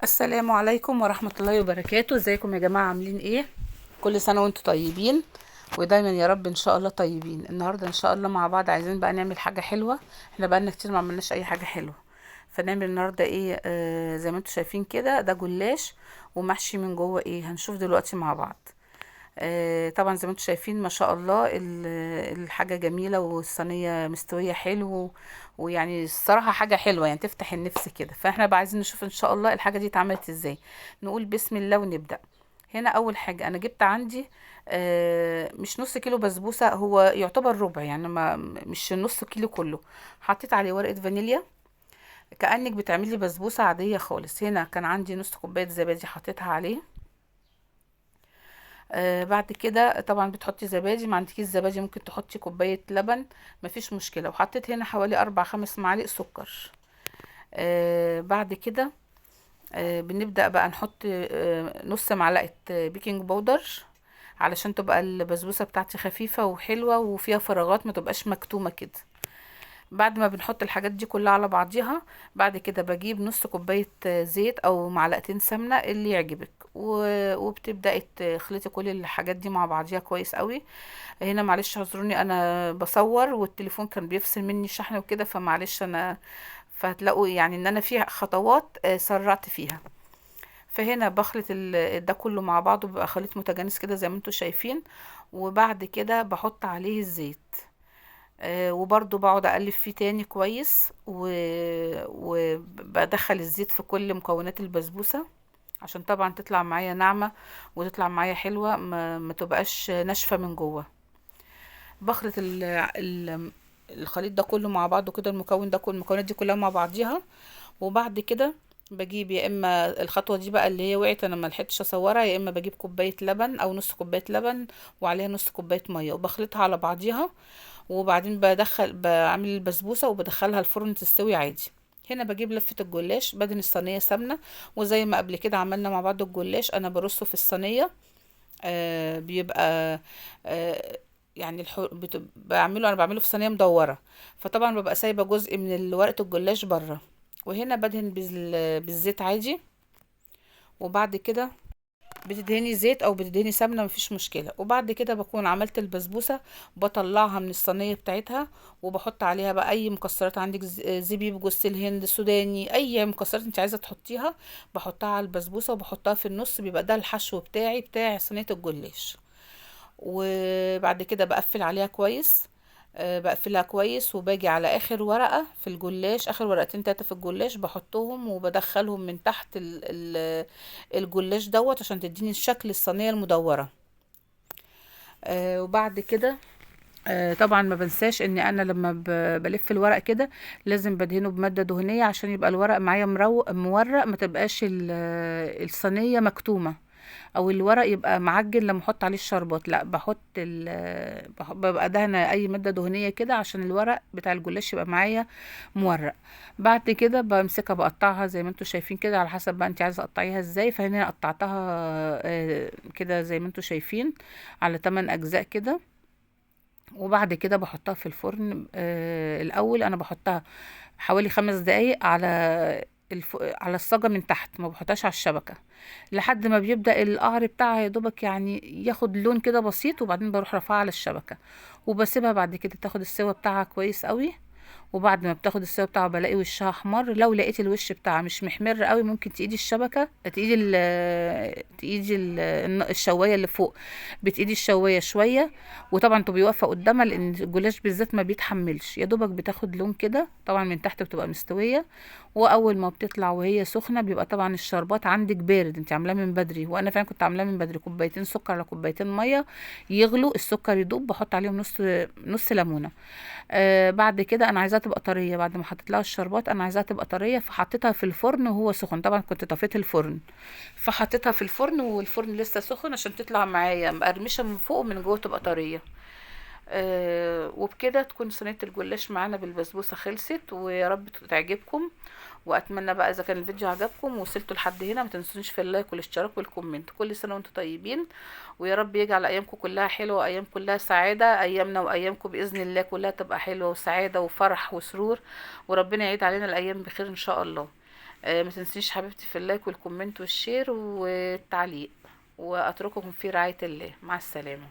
السلام عليكم ورحمة الله وبركاته. ازيكم يا جماعة، عاملين ايه؟ كل سنة وانتم طيبين، ودايما يا رب ان شاء الله طيبين. النهاردة ان شاء الله مع بعض عايزين بقى نعمل حاجة حلوة. احنا بقالنا كتير ما عملناش اي حاجة حلوة، فنعمل النهاردة ايه؟ زي ما انتم شايفين كده، ده جلاش ومحشي من جوه ايه، هنشوف دلوقتي مع بعض. طبعا زي ما انتم شايفين ما شاء الله الحاجة جميلة والصينية مستوية حلو، ويعني الصراحة حاجة حلوة يعني تفتح النفس كده. فاحنا بقى عايزين نشوف ان شاء الله الحاجة دي اتعملت ازاي. نقول بسم الله ونبدأ. هنا اول حاجة انا جبت عندي مش نص كيلو بسبوسة، هو يعتبر ربع يعني، ما مش النص كيلو كله. حطيت عليه ورقة فانيليا كأنك بتعملي بسبوسة عادية خالص. هنا كان عندي نص كوباية زبادي حطيتها عليه. بعد كده طبعا بتحطي زبادي، ما عندكيش زبادي ممكن تحطي كوباية لبن، مفيش مشكلة. وحطيت هنا حوالي 4-5 معالق سكر. بعد كده بنبدأ بقى نحط نص معلقة بيكنج باودر علشان تبقى البسبوسة بتاعتي خفيفة وحلوة وفيها فراغات، ما تبقاش مكتومة كده. بعد ما بنحط الحاجات دي كلها على بعضيها، بعد كده بجيب نص كوباية زيت او معلقتين سمنة اللي يعجبك، وبتبدأي تخلطي كل الحاجات دي مع بعضيها كويس قوي. هنا معلش اعذروني انا بصور والتليفون كان بيفصل مني الشحن وكده، فمعلش انا فهتلاقوا ان انا في خطوات سرعت فيها. فهنا بخلط ده كله مع بعضه، بيبقى خليط متجانس كده زي ما انتم شايفين. وبعد كده بحط عليه الزيت، وبرضو بقعد اقلب فيه تاني كويس، وبدخل الزيت في كل مكونات البسبوسة عشان طبعا تطلع معايا ناعمة وتطلع معايا حلوة، ما تبقاش ناشفة من جوه. بخلط الخليط ده كله مع بعضه كده، المكون ده كل المكونات دي كلها مع بعضيها. وبعد كده بجيب يا اما الخطوه دي بقى اللي هي وقعت انا ما لحقتش اصورها، يا اما بجيب كوبايه لبن او نص كوبايه لبن وعليها نص كوبايه ميه وبخلطها على بعضيها، وبعدين بعمل البسبوسه وبدخلها الفرن تستوي عادي. هنا بجيب لفه الجلاش، بدهن الصينيه سمنه، وزي ما قبل كده عملنا مع بعض الجلاش انا برصه في الصينيه. بيبقى، يعني بعمله، انا بعمله في صينيه مدوره، فطبعا ببقى سايبه جزء من ورقه الجلاش بره. وهنا بدهن بالزيت عادي، وبعد كده بتدهني زيت او بتدهني سمنه مفيش مشكله. وبعد كده بكون عملت البسبوسه، بطلعها من الصينيه بتاعتها وبحط عليها بقى اي مكسرات عندك، زبيب، جوز الهند، سوداني، اي مكسرات انت عايزه تحطيها بحطها على البسبوسه وبحطها في النص، بيبقى ده الحشو بتاعي بتاع صينيه الجلاش. وبعد كده بقفل عليها كويس، بقفلها كويس، وباجي على اخر ورقة في الجلاش، اخر ورقتين تلاتة في الجلاش بحطهم وبدخلهم من تحت الجلاش دوت عشان تديني الشكل الصينية المدورة. وبعد كده، طبعا ما بنساش ان انا لما بلف الورق كده لازم بدهنه بمادة دهنية عشان يبقى الورق معايا مورق، ما تبقاش الصينية مكتومة او الورق يبقى معجن لما احط عليه الشربات. لا، ببقى دهنه اي ماده دهنيه كده عشان الورق بتاع الجلاش يبقى معايا مورق. بعد كده بمسكها بقطعها زي ما انتم شايفين كده، على حسب بقى انت عايزه تقطعيها ازاي. فهنا قطعتها، كده زي ما انتم شايفين على 8 اجزاء كده. وبعد كده بحطها في الفرن. الاول انا بحطها حوالي 5 دقايق على الصاجة من تحت، ما بحطهاش على الشبكة، لحد ما بيبدأ القعر بتاعها يا دوبك ياخد لون كده بسيط، وبعدين بروح رافعها على الشبكة وبسيبها بعد كده تاخد السوا بتاعها كويس قوي. وبعد ما بتاخد السوا بتاعها بلاقي وشها احمر. لو لقيت الوش بتاعها مش محمر قوي ممكن تقيدي الشبكة، تقيدي تقيدي الشواية اللي فوق، بتقيدي الشواية شوية، وطبعا تبقي واقفة قدامها لان الجلاش بالذات ما بيتحملش، يا دوبك بتاخد لون كده، طبعا من تحت بتبقى مستوية. واول ما بتطلع وهي سخنة بيبقى طبعا الشربات عندك بارد، انت عاملاه من بدري، وانا فعلا كنت عاملاه من بدري، كوبايتين سكر على كوبايتين مية يغلوا، السكر يدوب، بحط عليهم نص ليمونة. بعد كده انا عايزاها تبقى طريه، بعد ما حطيت لها الشربات انا عايزاها تبقى طريه، فحطيتها في الفرن وهو سخن، طبعا كنت طفيت الفرن، فحطيتها في الفرن والفرن لسه سخن عشان تطلع معايا مقرمشه من فوق ومن جوه تبقى طريه. وبكده تكون صينيه الجلاش معانا بالبسبوسه خلصت، ويا رب تعجبكم. واتمنى بقى اذا كان الفيديو عجبكم ووصلتوا لحد هنا ما تنسونيش في اللايك والاشتراك والكومنت. كل سنه وانتم طيبين، ويا رب يجعل ايامكم كلها حلوه وايام كلها سعاده، ايامنا وايامكم باذن الله كلها تبقى حلوه وسعاده وفرح وسرور، وربنا يعيد علينا الايام بخير ان شاء الله. ما تنسيش حبيبتي في ال like وال comment وال share والتعليق، واترككم في رعاية الله. مع السلامة.